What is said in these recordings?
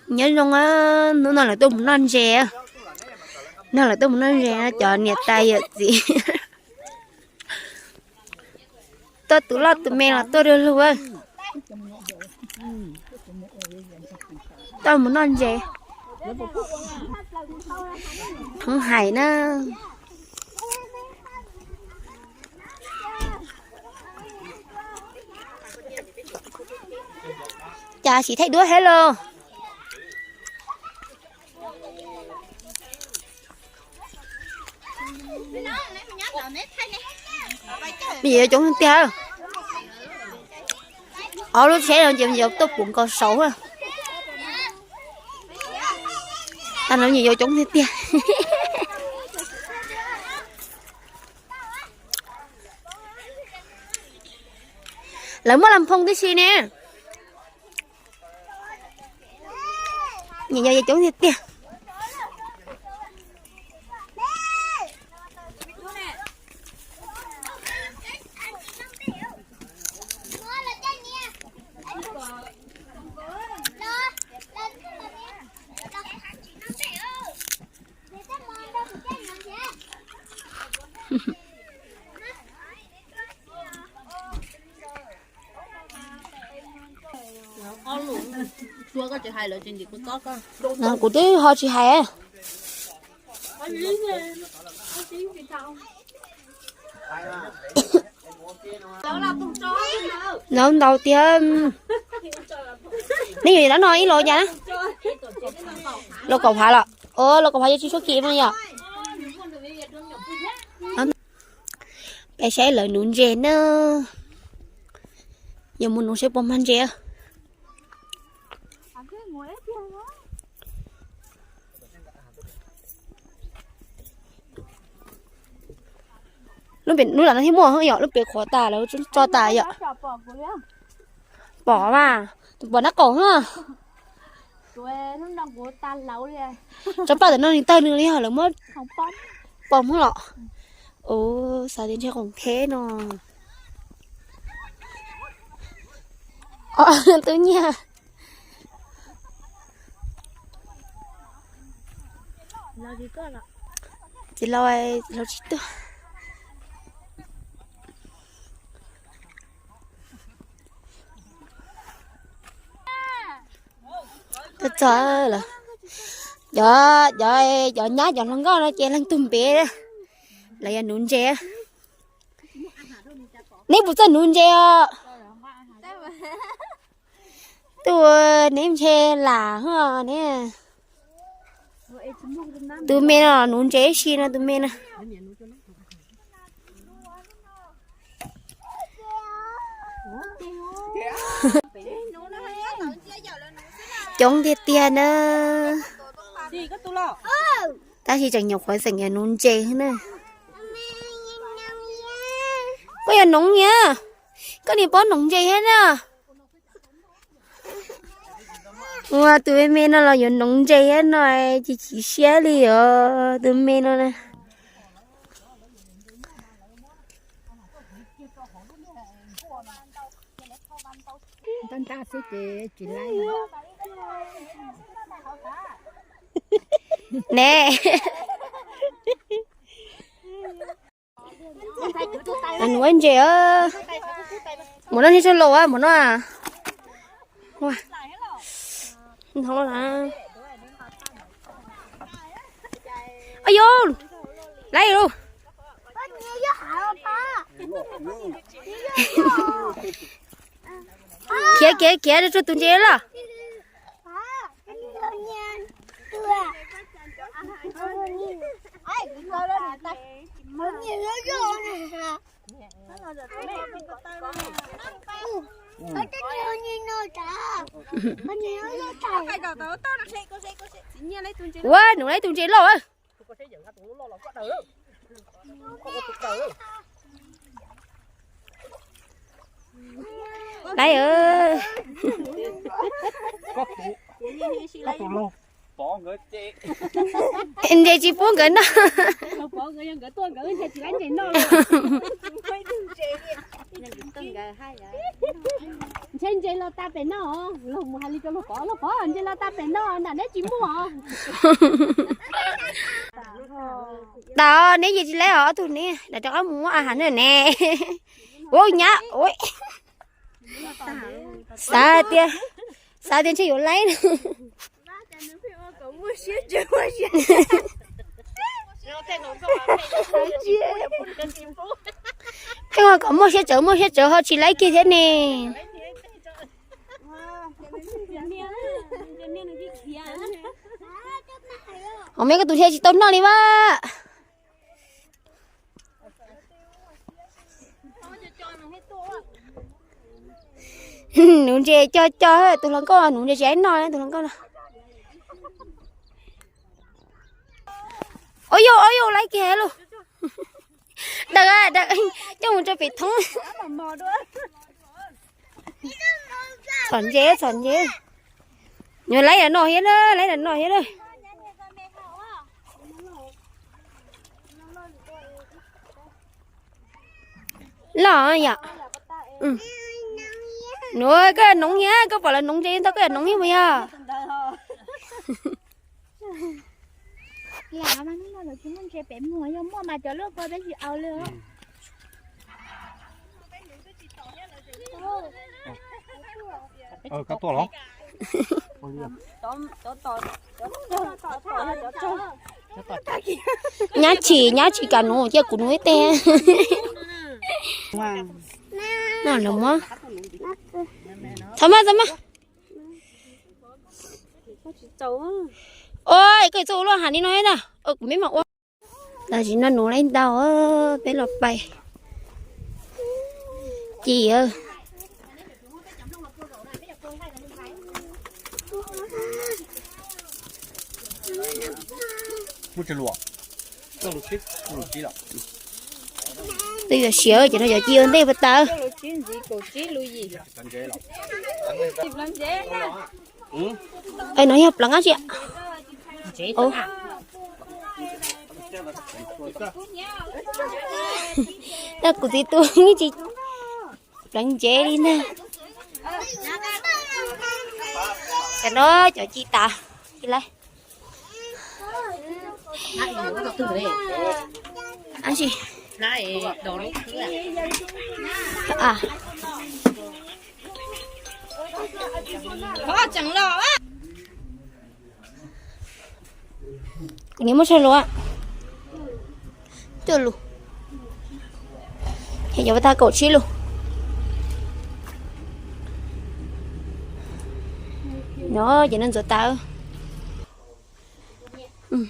Nyob zoo, hnub no lawv tuaj mus noj ntses, no lawv tuaj mus noj ntses, cov niam tais yawm txiv tuaj, tus loj tus me los tuaj dua lug, tuaj mus noj ntses. Phoov hais na. Cas sim thaij duab thiab lauj? Me nyuam yaus coob tiag. Ob lub tsheb no ces me nyuam yaus tuaj puv nkaus saud. Tag no me nyuam yaus coob tiag tiag. Lawv muaj las phoo tib si ne. Nyuam yaus coob tiag tiag. Kuv twb ho tsis hais. Nov ntau tiag. Nej yuav dab no ib los cas? Los kaum phav los? Los kaum phav yuav tsis tshua kim no yom. Peb saib lawv nuv ntses na. Yuav mus nuv saib puas mag ntses. Lub pem, lub lam no thiab muaj yom, lub pem qhuav tas lawv tso tas yom. Pom mas, tus pom nab qaum na. Tso paj tam no nws tawg nws li lawv muab pom hmoob los. Ua, xav tias ntshe qoom kheb no. Tus nyiag. Tsis los, los tsis tuaj. Tuaj txog lawm. Cov, cov, cov nyab cov hluas nkauj no ces leej tug npe, lawv yog nuv ntses. Neb puas txawj nuv ntses os? Tuaj neb ntshe lam hos ne. Tus me no nuv ntses ib si no tus me no. Coob tiag tiag na. Tab sis tseem nyuam qhuav xeem yuav nuv ntses xwb na. Koj yuav noov niag, koj niag paub noov ntses thiab na. Ua tus me me no los yuav noov ntses thiab no, tsis chim siab li os tus me no na. Ne. Nuv ntses, mus no sib sab laus, mus no. Ntho, a yus, laiv lus. Khiav, khiav, khiav rau tus ntses lawm. Ua, nws laiv tus ntses loj. Laiv, koj tus laug. Ntses tsis pub nkawd noj. Ntshe ntses los tas pem no, los mus hais li rau Lauj Pov, Lauj Pov, ntses los tas pem no nram neb tsis muaj. Tau, neb yeej tsis laib os, ob tug neb lam rov qab mus muab a has na ne. Ua nyab, xav tias, xav tias ntshe yuav laib. Pheej ua kom muaj siab tsawv muaj siab tsawv ho tsis laib kiag thiab ne. Hos me koj tus thiaj tsis tau noj li mas. Nuv ntses co co, tus hluas nkauj nuv ntses tsis laib noj, tus hluas nkauj no. Ob yus, ob yus laib kiag lauj. Daws, daws, coj mus rau pem thoob. Txhom ntses, txhom ntses. Yuav laib lam no thiab na, laib lam no thiab na. Loj yom. Nuv, koj noov thiab, koj pom lawv noov ntses ntau koj yuav noov thiab mas yog. Nyab tsis, nyab tsis kam nuv, cia kuv nuv ib teg. Txhob maj, txhob maj. Ua, koj txawj ua luaj has li no na, kuv me mam ua. Tam sim no nuv laib ntau, peb los pais ci. Twb yuav siav ces no yog ci ua ntej puas tau. Es no yog pleev dab tsi? Kuv txiv tub tsis pleev ntsev li na. Cov no cov ci tas, ci laib. Kuv niam muab tsawg lus? Cuaj lus. Ces cov pas tag kaum tsib lus. No ces no ntxuav tas.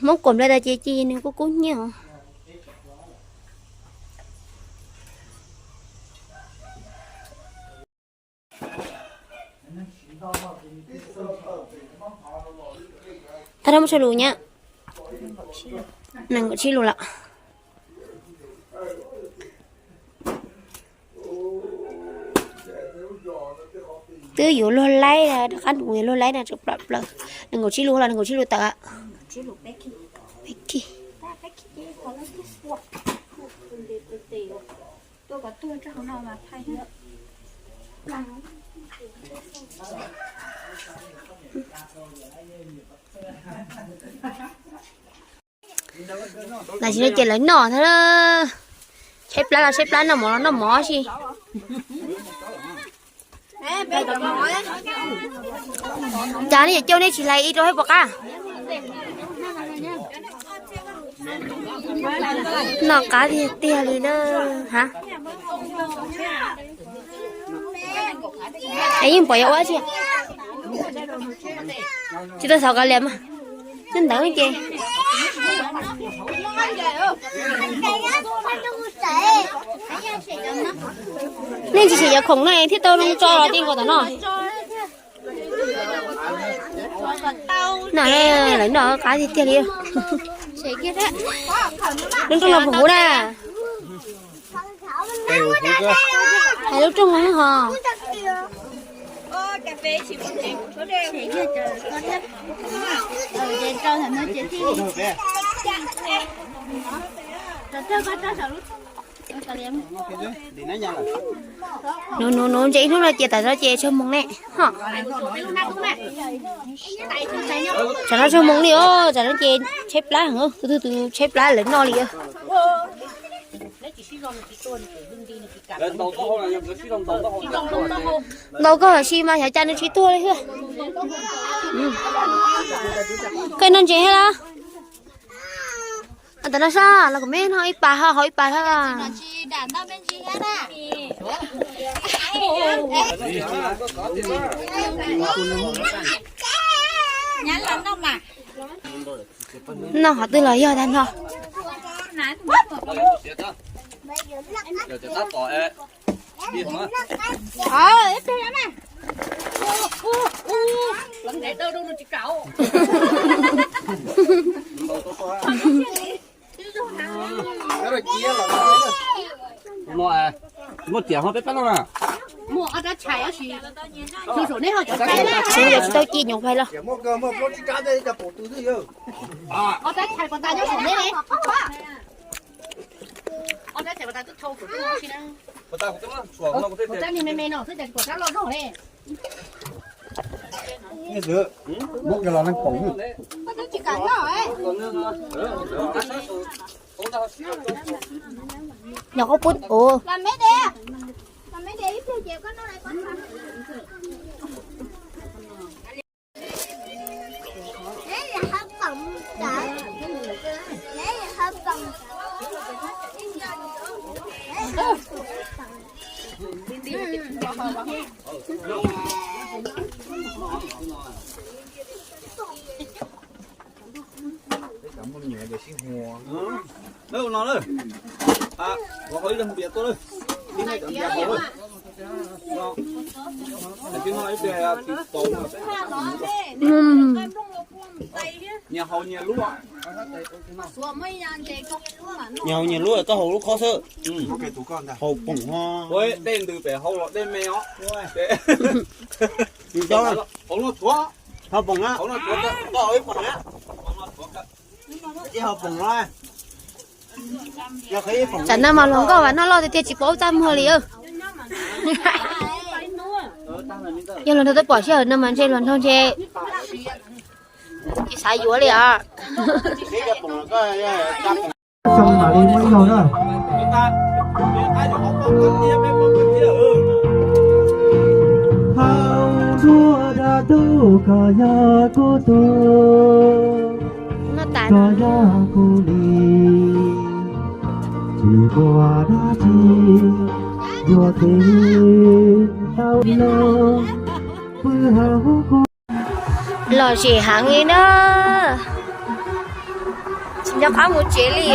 Hmoob kuam nplai tas ces ci nws kuj kub hnyiab os. Tag nrho muaj tsawg lus nyab? Nees nkaum tsib lus lawm. Twb yuav luag laib, rov qab yuav luag laib na, tseem plam plaws. Nees nkaum tsib lus los nees nkaum tsib lus tawm. Peb kis. Tam sim no ces lawv noj thiab. Tshaib plab los tshaib plab, noj mov los noj mov si. Cas nej cov cauj nej tsis hlais ib rau thiab puas qab? Noj qab tiag tiag li na. Ha, es yeej pom yuav ua tsi. Tsis tau xav kav liam mas. Nyob ntawd ces nej tsis xav yuav khoom no thiaj tau zoo tso los ti nkaus tom no. No lawv noj qab tiag tiag li. Lub rooj no puas huv na? Hais lub rooj no ho. Nuv nuv nuv, ntses ib hnub no ces tam no ces tsawg moos ne? Tsam no tsawg moos li os, tsam no ces tshaib plab heev, tus twg tus tshaib plab lawv noj li. Ntaus koj hauv si mas xyov cas nws tsis tuag li xwb. Koj noj ntses thiab los? Tam no sab los kom me no ib pas ho hauv ib pas thiab. Noj qhov twg los yog tag nrho. Muaj tias ho peb pab no na. Tsis tau ci nyuam fais los. Nyob koj pub ua. Nyias haus nyias lub, koj haus lub qhov xwb. Haus poom ho. Dej ntws pem hau los dej me os. Haus poom na. Haus poom na. Tsam no mas hluas nkauj vam noj loj tiag tiag tsis pom ub txaj muag li. Yog hluas nraug twb pom sij hawm no mas ntshe hluas nraug ntshe tsis xav yuav li os. Lom zem heev li na. Tsis nco qab mus tsev li.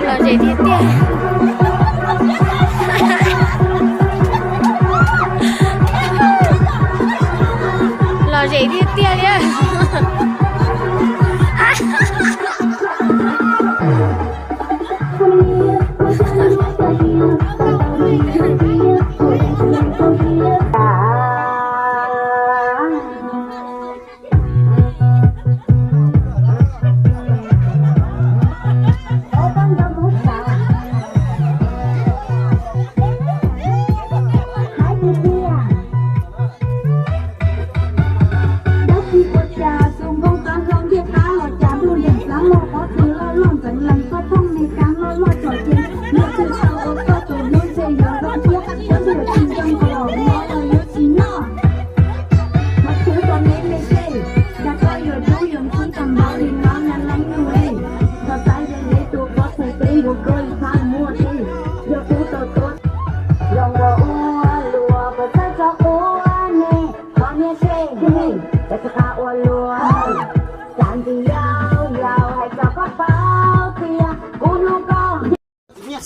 Lom zem tiag tiag. Lom zem tiag tiag li.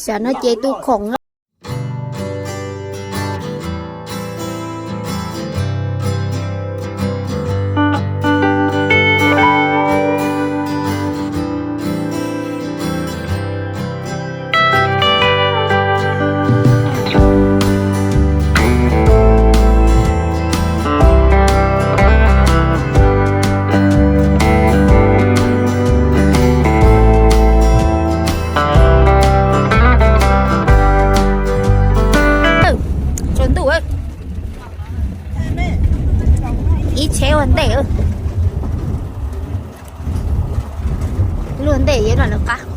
Xav no ces tu khoom no. Ua ib tsheb ua ntej, luag ntej yuav los lawv qab.